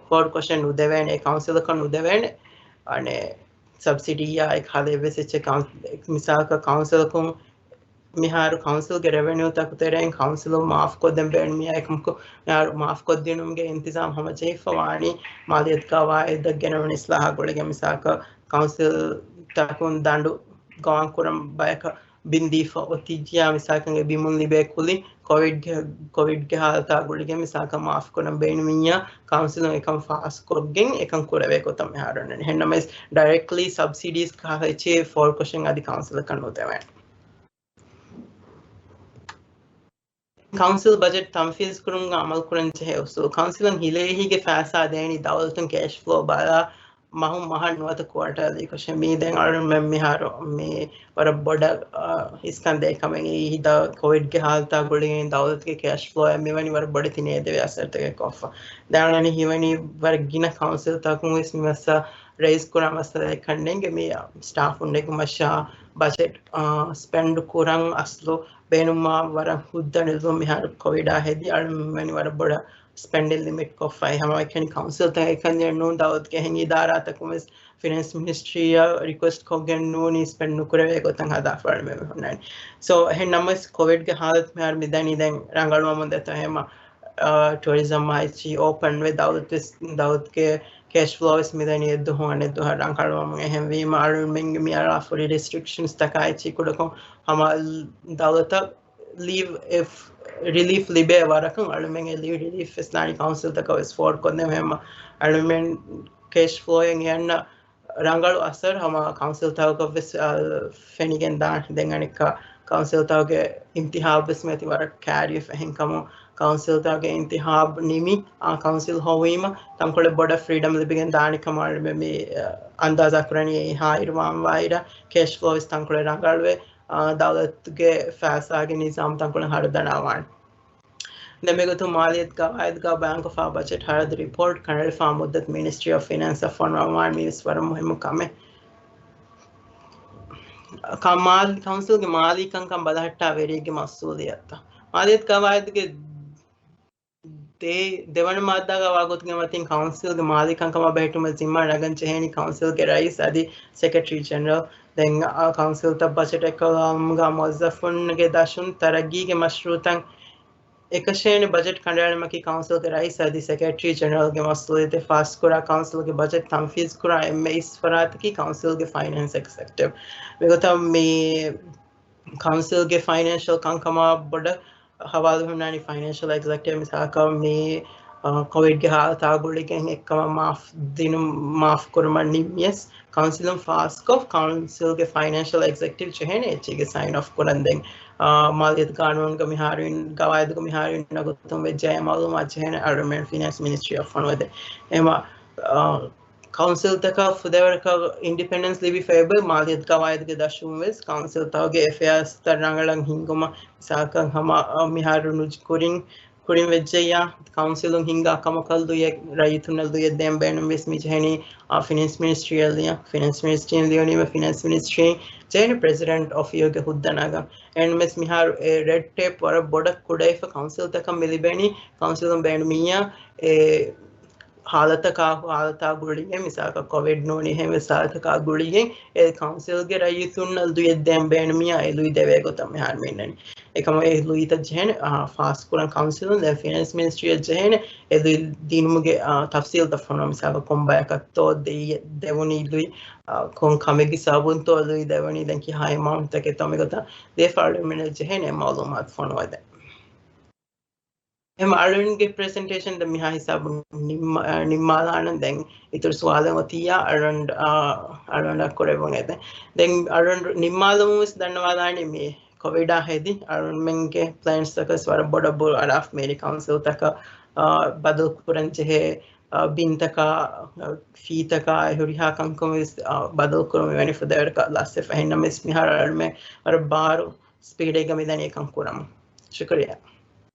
ފޯރުކޮށެއް ނުދެވޭނެ، ކައުންސިލަކަށް ނުދެވޭނެ. އަނެއް ސަބްސިޑީއާ އެކަހަލަ އެއްވެސް އެއްޗެއް ކައުން-، މިސާލަކަށް ކައުންސިލަކުން މިހާރު ކައުންސިލްގެ ރެވެނިއުތަކު ތެރެއިން ކައުންސިލުން މާފްކޮށްދޭން ބޭނުމިއްޔާ އެކަމަކު، މިހާރު މާފްކޮށްދިނުމުގެ އިންތިޒާމް ހަމަޖެހިފަ ވާނީ މާލިޔަތު ގަވާއިދަށް ގެނެވުނު އިސްލާހާ ގުޅިގެން. މިސާލަކަށް ކައުންސިލްތަކުން ދަނޑު ގޮވާން ކުރަން ބަޔަކަށް ބިންދީފަ އޮތިއްޔާ މިސާލަކަށް ބިމުން ލިބޭ ކުލި ކޮވިޑްގެ، ކޮވިޑްގެ ހާލަތާ ގުޅިގެން މިސާލަކަށް މާފްކުރަން ބޭނުމިއްޔާ ކައުންސިލުން އެކަން ފާސްކޮށްގެން އެކަން ކުރެވޭ ގޮތަށް މިހާރު އޮންނަނީ. އެހެންނަމަވެސް ޑައިރެކްޓްލީ ސަބްސިޑީސް ކަހަލަ އެއްޗެއް ފޯރުކޮށެއް އަދި ކައުންސިލަކަށް ނުދެވޭނެ. ކައުންސިލް ބަޖެޓް ތަންފީޒު ކުރުމުގަ އަމަލު ކުރަން ޖެހޭ އުސޫލު. ކައުންސިލަށް ހިލޭ އެހީގެ ފައިސާ ދޭނީ ދައުލަތުން ކޭޝް ފްލޯ ބަލާ މަހުން މަހަށް ނުވަތަ ކުއާޓަރލީ ކޮށެއް. މީ ދެން އަޅުމެން މިހާރު މީ ވަރަށް ބޮޑަށް، އާ، އިސްކަން ދޭ ކަމެއް. އެއީ ހިތާ ކޮވިޑްގެ ހާލަތާ ގުޅިގެން ދައުލަތުގެ ކޭޝް ފްލޯއަށް މިވަނީ ވަރަށް ބޮޑެތި ނޭދެވޭ އަސަރުތަކެއް ކޮށްފަ. ދެން އަޅުމެން ހީވަނީ ވަރަށް ގިނަ ކައުންސިލްތަކުން ވެސް މި މައްސަ ރައީސް ކުރާ މައްސަލައެއް ކަންނޭނގެ މި ސްޓާފުން ނެގުމަށާ ބަޖެޓް، އާ، ސްޕެންޑް ކުރަން އަސްލު ބޭނުންވާ ވަރަށް ހުއްދަ ނިޒާމް މިހާރު ކޮވިޑާ ހެދި އަޅުމެން ވަރަށް ބޮޑަށް ސްޕެންޑިން ލިމިޓް ކޮށްފައި. ހަމައެކަނި ކައުންސިލްތަކަށް އެކަންޏެއް ނޫން، ދައުލަތުގެ އެހެން އިދާރާތަކުން ވެސް ފިނޭންސް މިނިސްޓްރީއަށް ރިކުއެސްޓް ކޮށްގެން ނޫނީ ސްޕެންޑް ނުކުރެވޭ ގޮތަށް ހަދާފަ އަޅުމެން ހުންނާނީ. ސޯ އެހެން ނަމަވެސް ކޮވިޑްގެ ހާލަތު މިހާރު މިދަނީ ދެން ރަނގަޅުވަމުން ދެތޯ ހެމަ އާ، ޓޫރިޒަމް އާއެއްޗި އޯޕަން ވެ ދައުލަތު ވެސް، ދައުލަތުގެ ކޭޝް ފްލޯ ވެސް މިދަނީ އެއްދުހުން އަނެއްދުހަށް ރަނގަޅުވަމުން. އެހެންވީމަ އަޅުމެންގެ މިއަޅާފުރި ރެސްޓްރިކްޝަންސް ތަކާ އެއްޗި ކުޑަކޮށް ހަމަ ދައުލަތަށް ލީވް އެ ރިލީފް ލިބޭ ވަރަކަށް އަޅުމެން އެ ލީވް ރިލީފް ވެސް ދާނީ ކައުންސިލްތަކަށް ވެސް ފޯރު ކޮށްދެމެ ހެމަ އަޅުމެން ކޭޝް ފްލޯއިން އެއަންނަ ރަނގަޅު އަސަރު ހަމަ ކައުންސިލްތަކަށް ވެސް، އާ، ފެނިގެން ދާނެ. ދެން އަނެއްކާ ކައުންސިލްތަކުގެ އިންތިހާބު ވެސް މިއޮތީ ވަރަށް ކައިރިވެފަ. އެހެންކަމުން ކައުންސިލްތަކުގެ އިންތިހާބު ނިމި، އާ، ކައުންސިލް ހޮވީމަ ތަންކޮޅެއް ބޮޑަށް ފްރީޑަމް ލިބިގެން ދާނެ ކަމަށް އަޅުމެން މި، އާ، އަންދާޒާ ކުރަނީ. އެހާއިރު ވާންވާއިރަށް ކޭޝް ފްލޯ ވެސް ތަންކޮޅެއް ރަނގަޅުވެ، އާ، ދައުލަތުގެ ފައިސާގެ ނިޒާމް ތަންކޮޅެއް ހަރުދަނާވާނެ. ދެން މިގޮތުން މާލިޔަތު ގަވާއިދުގަ ބަޔާންކޮށްފަ ބަޖެޓް ހަރަދު ރިޕޯޓް ކަނޑައެޅިފާ މުއްދަތު މިނިސްޓްރީ އޮފް ފިނޭންސް އަށް ފޮނުވަންވާން މީވެސް ވަރަށް މުހިއްމު ކަމެއް. ކަ-، މާލި-، ކައުންސިލްގެ މާލީ ކަންކަން ބަލަހައްޓާ ވެރިއެއްގެ މަސްއޫލިއްޔަތުތައް. މާލިޔަތު ގަވާއިދުގެ ދޭ-، ދެވަނަ މާއްދާގަ ވާގޮތުގެ މަތިން ކައުންސިލްގެ މާލީ ކަންކަމާ ބެހެއްޓުމަށް ޒިންމާ ނަގަން ޖެހޭނީ ކައުންސިލްގެ ރައީސް އަދި ސެކްރެޓަރީ ޖެނެރަލް. ދެން އާ ކައުންސިލްތައް ބަޖެޓް އެއްކަލާމުގަ މުވައްޒަފުންގެ ދަށުން ތަރައްގީގެ މަޝްރޫއުތައް އެކަށޭނެ. ބަޖެޓް ކަނޑައެޅުމަކީ ކައުންސިލްގެ ރައީސް އަދި ސެކްރެޓަރީ ޖެނެރަލްގެ މަސްއޫލިއްޔަތެއް. ފާސްކުރާ ކައުންސިލްގެ ބަޖެޓް ތަންފީޒްކުރާ އެންމެ އިސް ފަރާތަކީ ކައުންސިލްގެ ފައިނޭންސް އެގްޒެކެޓިވް. މިގޮތަށް މި ކައުންސިލްގެ ފައިނޭންޝަލް ކަންކަމާ ބޮޑަށް ހަވާލު ހުންނާނީ ފައިނޭންޝަލް އެގްޒެކެޓިވް. މިސާލަކަށް މި، އަ، ކޮވިޑްގެ ހާލަތާ ގުޅިގެން އެއްކަމަށް މާފް ދިނު-، މާފް ކުރުމަށް ނިންމިޔަސް ކައުންސިލުން ފާސްކޮށް، ކައުންސިލްގެ ފައިނޭންޝަލް އެގްޒެކެޓިވް ޖެހޭނެ އެއްޗެއްގެ ސައިން އޮފް ކުރަން. ދެން، އާ، މާލިޔަތު ގާނޫނުގަ މިހާރު އިން، ގަވާއިދުގަ މިހާރު އިންނަ ގޮތުން ވެއްޖެ އެ މައުލޫމާތު ޖެހޭނެ އަޅުމެން ފިނޭންސް މިނިސްޓްރީ އަށް ފޮނުވަދޭ. އެހެމަ، އާ، ކައުންސިލްތަކަށް ފުދޭވަރަކަށް އިންޑިޕެންޑެންސް ލިބިފައިބައި މާލިޔަތު ގަވާއިދުގެ ދަށުން ވެސް ކައުންސިލްތަކުގެ އެފެއާސްތައް ރަނގަޅަށް ހިންގުމަށް މިސާލަކަށް ހަމަ، އަ، މިހާރު ނުޖް ކުރިން، ކުރިން ވެއްޖެއްޔާ، ކައުންސިލުން ހިންގާ ކަމަކަށް ލުޔެއް، ރައްޔިތުންނަށް ލުޔެއް ދޭން ބޭނުންވެސް މި ޖެހެނީ، އާ، ފިނޭންސް މިނިސްޓްރީއަށް ލިޔަން. ފިނޭންސް މިނިސްޓްރީން ލިޔުނީމަ ފިނޭންސް މިނިސްޓްރީން ޖެހެނީ ޕްރެޒިޑެންޓް އޮފް އިއުގެ ހުއްދަ ނަގަން. އެންމެސް މިހާރު އެ ރެޑް ޓޭޕް ވަރަށް ބޮޑަށް ކުޑައިފަ ކައުންސިލްތަކަށް މި ލިބެނީ، ކައުންސިލުން ބޭނުމިއްޔާ އެ ހާލަތަކާ، ހާލަތާ ގުޅިގެން، މިސާލަކަށް ކޮވިޑް ނޫނީ ހެން ވެސް ހާލަތަކާ ގުޅިގެން، އެ ކައުންސިލްގެ ރައްޔިތުންނަށް ލުޔެއް ދޭން ބޭނުމިއްޔާ އެ ލުއި ދެވޭ ގޮތަށް މިހާރު މި އިންނަނީ. އެކަމަށް އެ ލުއިތައް ޖެހޭނެ، އާ، ފާސްކުރަން ކައުންސިލުން، ދެން ފިނޭންސް މިނިސްޓްރީއަށް ޖެހޭނެ، އެ ލުއި ދިނުމުގެ، އާ، ތަފްސީލްތައް ފޮނުވަން، މިސާލަކަށް ކޮން ބަޔަކަށްތޯ ދެއް-، ދެވުނީ ލުއި، އާ، ކޮން ކަމެއްގެ ސަބަބުންތޯ ލުއި ދެވުނީ، ދެން ކިހާ އެމައުންޓްތަކެއްތޯ މިގޮތަށް ދޭފަ އަޅުމެންނަށް ޖެހޭނެ މައުލޫމާތު ފޮނުވަދޭ. އެހެން އަޅުންގެ ޕްރެޒެންޓޭޝަން ދެން މިހާ ހިސާބުން ނިންމާ-، ނިންމާލާނަން. ދެން އިތުރު ސުވާލެއް އޮތިއްޔާ އަޅުން، އާ، އަޅުންނަށް ކުރެވުން އެދެން. ދެން އަޅުން ނިންމާލުމުން ވެސް ދަންނަވާލާނީ މި ކޮވިޑާ ހެދި އަޅުންމެންގެ ޕްލޭންސްތަކަސް ވަރަށް ބޮޑަށް ބުރަ އަރާފަ މޭރި ކައުންސިލްތަކަށް ބަދަލު ކުރަން ޖެހޭ ބިންތަކާ، ފީތަކާ، އެ ހުރިހާ ކަންކަމެއް ވެސް ބަދަލު ކުރުމަށް ވަނީ ފުދޭވަރަކަށް ލަސްވެފަ. އެހެންނަމަވެސް މިހާރު އަޅުމެ ވަރަށް ބާރު ސްޕީޑެއްގަ މިދަނީ އެކަން ކުރަމު. ޝުކުރިއްޔާ.